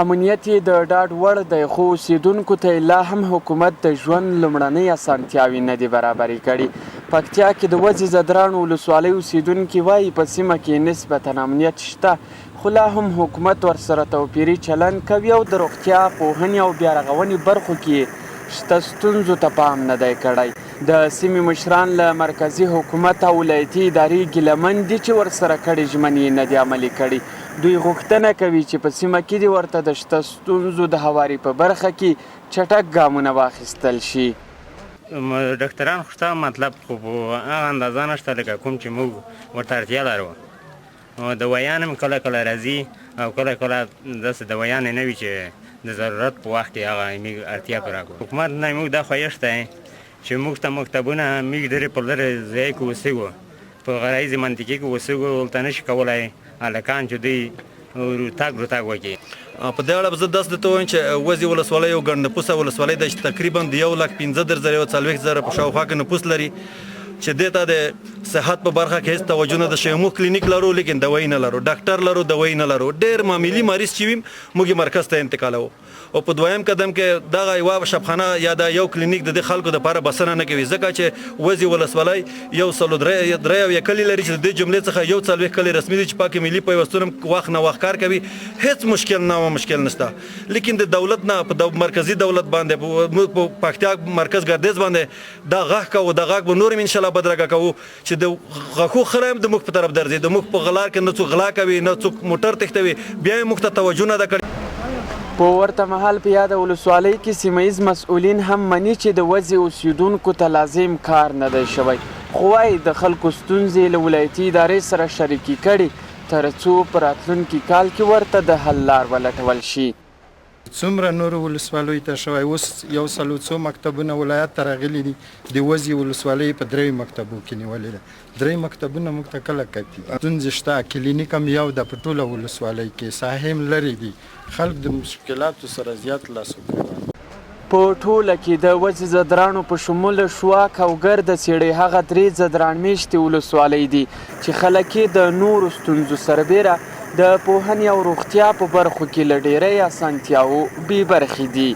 امنیت یې د ډاډ وړ دی، خو اوسېدونکو ته یې لا هم حکومت د ژوند لومړنۍ اسانتیاوې نه دي برابرې کړي. پکتیا کې د وزې ځدراڼو ولسوالۍ اوسېدونکي وايي، په سیمه کې نسبتاً امنیت شته، خو لا هم حکومت ورسره توپیري چلند کوي او د روغتیا، پوهنې او بیارغونې برخو کې یې شته ستونزو ته پام نه دی کړی. د سیمې مشران له مرکزي حکومت او ولایتي ادارې ګیله من دي چې ورسره کړې ژمنې یې نه دي عملي کړي. دوی غوښتنه کوي چې په سیمه کې دې ورته د شته ستونزو د هواري په برخه کې چټک ګامونه واخیستل شي. ډاکتران خو شته مطلب خو په هغه اندازه نشته لکه کوم چې موږ ورته اړتیا لرو. دوایان هم کله کله راځي او کله کله داسې دوایانې نه وي چې د ضرورت په وخت کې هغه موږ اړتیا پوره کړو. حکومت نه موږ دا خواهش دی چې موږ ته مکتبونه، موږ ډېرې په لرې ځای کې اوسېږو، په غرایزې منطقې کې اوسېږو، هلته نه شي کولی هلکان چې دوی تګ راتګ وکړي. په دې اړه به زه داسې درته ووایم چې وزې ولسوالۍ یو ګڼ نفوسه ولسوالۍ ده چې تقریبا د یو لک پنځه دېرش زره یو څلوېښت زره په شاوخوا کې نفوس لري چې دې ته د صحت په برخه کې هیڅ توجه نه ده شوې. موږ کلینیک لرو لیکن دوایي نه لرو، ډاکټر لرو دوایي نه لرو، ډېر معاملي مریض چې وي موږ یې مرکز ته انتقالوو. او په دویم قدم کې دغه یوه شفخانه یا دا یو کلینیک د دې خلکو لپاره بسنه نه کوي، ځکه چې وزې ولسوالۍ یو سلو 73 کلي لري چې د دې جملې څخه 41 کلي رسمي دي چې پکې ملي پیوستون هم وخت نه وخت کار کوي، هیڅ مشکل نه مشکل نشته، لیکن د دولت نه په مرکزي دولت باندې په پکتیا مرکز ګردیز باندې دا غږ کوو، دا غږ به نور هم ان شاء الله بدرګه کوو چې د غاښو خره هم د موږ په طرف درځي، د موږ په غلار کې نه څوک غلا کوي نه څوک موټر تښتوي، بیا یې موږ ته توجه نه ده کړې. په ورته مهال په یاده ولسوالۍ کې سیمه ییز مسؤلین هم مني چې د وزې اوسېدونکو ته لازم کار نه دی شوی، خو وايي د خلکو ستونزې یې له ولایتي ادارې سره شریکې کړي ترڅو په راتلونکي کال کې ورته د حل لار ولټول شي. څومره نورو ولسوالیو ته شوی، اوس یو سلو څو مکتبونه ولایت ته راغلي دي، د وزې ولسوالۍ یې په دریو مکتبو کې نیولې ده، درې مکتبونه موږ ته کله کافي دي. ستونزې شته، کلینیک هم یو ده په ټوله ولسوالۍ کې، ساحې هم لرې دي، خلک د مشکلاتو سره زیات لاس او ګریوان دي. په ټوله کې د وزې ځدراڼو په شمول شواک او ګرده څېړۍ هغه درې ځدراڼ مېشتې ولسوالۍ دي چې خلک یې د نورو ستونزو سربېره د پوهنې او روغتیا په برخو کې له ډېری اسانتیاوو بې برخې دي.